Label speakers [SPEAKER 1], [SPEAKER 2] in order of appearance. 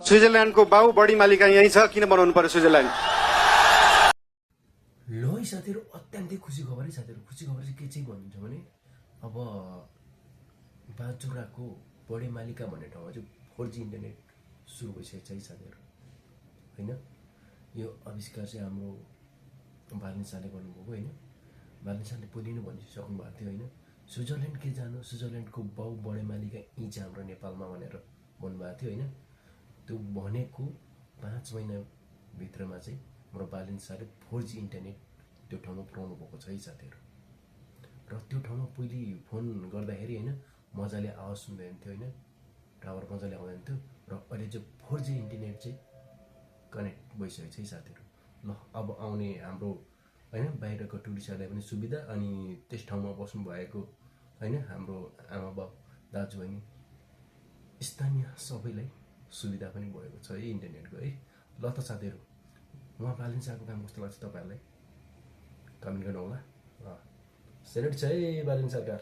[SPEAKER 1] स्विजरल्यान्डको बाउ बढी मालिका यही छ, किन बनाउनु पर्यो स्विजरल्यान्ड?
[SPEAKER 2] ल है साथीहरू, अत्यन्तै खुसी खबर है साथीहरू। खुसी खबर चाहिँ के चाहिँ भनिन्छ भने अब बाजुराको बढी मालिका भन्ने ठाउँमा चाहिँ 4G इन्टरनेट सुरु भइसकेको छ है साथीहरू, होइन? यो आविष्कार चाहिँ हाम्रो बालिन शाहले गर्नुभएको, होइन? बालिन शाहले पहिले नै भनिसक्नु भएको थियो, होइन? स्विजरल्यान्ड के जानु, स्विजरल्यान्डको बाउ बढी मालिका यहीँ छ हाम्रो नेपालमा भनेर भन्नुभएको थियो, होइन? त्यो भनेको 5 महिनाभित्रमा चाहिँ हाम्रो बालिन शाहले 4G इन्टरनेट त्यो ठाउँमा पुऱ्याउनु भएको छ है साथीहरू। र त्यो ठाउँमा पहिले फोन गर्दाखेरि, होइन, मजाले आवाज सुन्दैन थियो, होइन? टावर मजाले आउँदैन थियो। र अहिले चाहिँ 4G इन्टरनेट चाहिँ कनेक्ट भइसकेको छ है साथीहरू। ल अब आउने हाम्रो, होइन, बाहिरको टुरिस्टहरूलाई पनि सुविधा, अनि त्यस ठाउँमा बस्नु भएको, होइन, हाम्रो आमा बाउ दाजुबहिनी स्थानीय सबैलाई सुविधा पनि भएको छ है इन्टरनेटको, है। ल त साथीहरू, उहाँ बालिन शाहको काम कस्तो लाग्छ तपाईँहरूलाई कमेन्ट गर्नु होला। सेलेक्ट छ है बालिन सरकार।